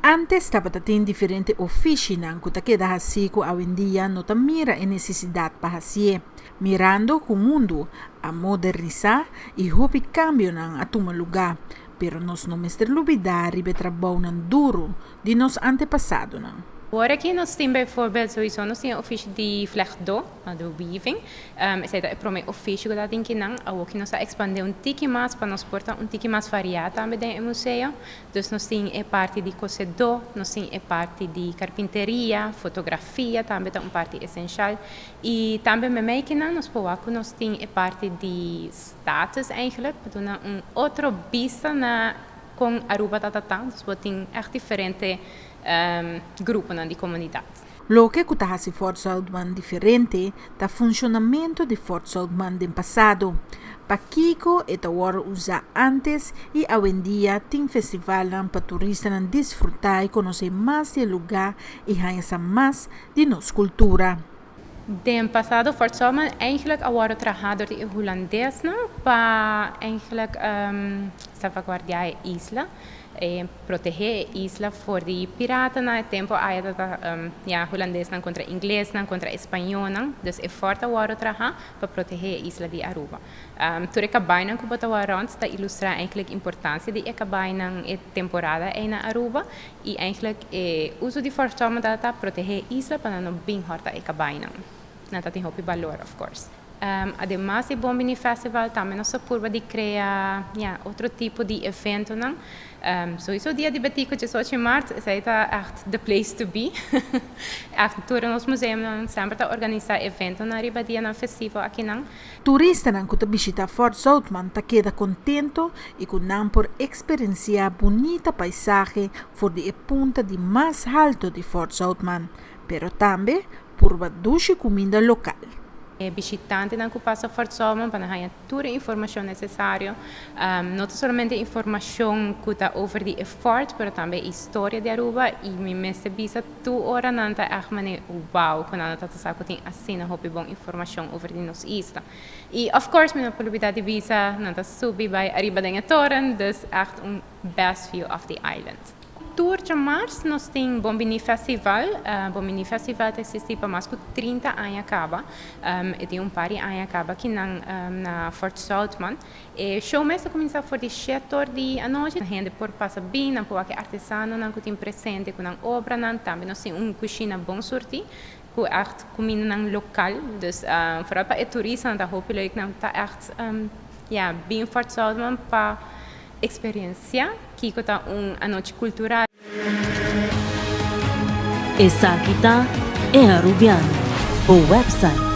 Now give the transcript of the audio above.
Antes tabata tin diferente ofishinan ku ta keda hasí ku awendia no ta mira e nesesidat pa hasié. Mirando ku mundu a modernisá i hopi kambionan a tuma lugá, pero nos no mester lubidá riba e trabounan duru di nos antepasadonan. Awor aki nos tin bijvoorbeeld sowieso nos tin e ofishi di vlechtdó, de weaving. Esei ta e promé ofishi ku ta tin kinan. Awor ki nos a ekspandé un tiki mas pa nos por ta un tiki mas variá tambe den e museo. Dus nos tin e parti di kosedó, nos tin e parti di karpinteria, fotografia tambe ta un parti esenshal. I tambe meimei kinan nos por wak ku nos tin e parti di status eigenlijk, pa duna un otro bista na kon Aruba ta ta. Dus bo tin ègt diferente gruponan di komunidat. Loke ku ta hasi Fort Zoutman diferente ta funshonamentu di Fort Zoutman den pasado. Pakiko e ta wòrdu usá ántes i awendia tin festivalnan pa turistanan disfrutá i konosé mas di e lugá i haña sa mas di nos kultura. Den pasado Fort Zoutman eigenlijk a wòrdu trahá dor di e hulandesnan pa eigenlijk salvaguardiá e isla. E protehé e isla for di piratanan. E tempu aya ta ta ya hulandesnan kontra inglesnan, kontra e spañónan. Dus e fòrt a wòrdu trahá pa protehé e isla di Aruba. Tur e kabainan ku bo ta wak rònt ta ilustrá eigentlik importansia di e kabainan e temporada ei na Aruba i eigentlik e uso di Fort Zoutman ta ta protehé e isla pa nan no bin hòrta e kabainan. Nan ta tin hopi balor of course. Ademas di Bon Bini Festival tambe nos ta purba di crea ya otro tipo di eventonan. Sowiso Dia di Betico 18 maart esey ta echt the place to be. Echt tur nos museumnan semper ta organisa eventonan riba dianan festivo akinan. Turistanan cu ta bishita Fort Zoutman ta keda contento y cu nan por experiencia bunita paisahe for di e punta di mas halto di Fort Zoutman, pero tambe Purba dushi kuminda lokal. E bishitantenan ku pasa Fort Solomon pa nan haña tur e informashon nesesario. No ta solamente informashon ku ta over di e fort, pero tambe e historia di Aruba i mi mester bisa tur ora nan ta ègt manera wow ku nan ta sa ku tin asina hopi bon informashon over di nos isla. I of course mi no por lubida di bisa nan ta subi bai ariba den e toren, dus ègt un best view of the island. Tur djamars nos tin Bon Bini Festival. Bon Bini Festival ta existi pa mas cu 30 aña caba. E tin un par di aña caba aki nan na Fort Zoutman. E show mes ta cuminsa for di shete or di anochi. Hende por pasa bin, nan por wak e artesanonan cu tin presente cu nan obranan. Tambe nos tin un cushina bon surti cu echt cumindanan local. Dus vooral pa e turistanan ta hopi leuk. Nan ta echt ya bin Fort Zoutman pa Experiencia kiko ta un anochi cultural. Esaki ta E Arubiano, bo website.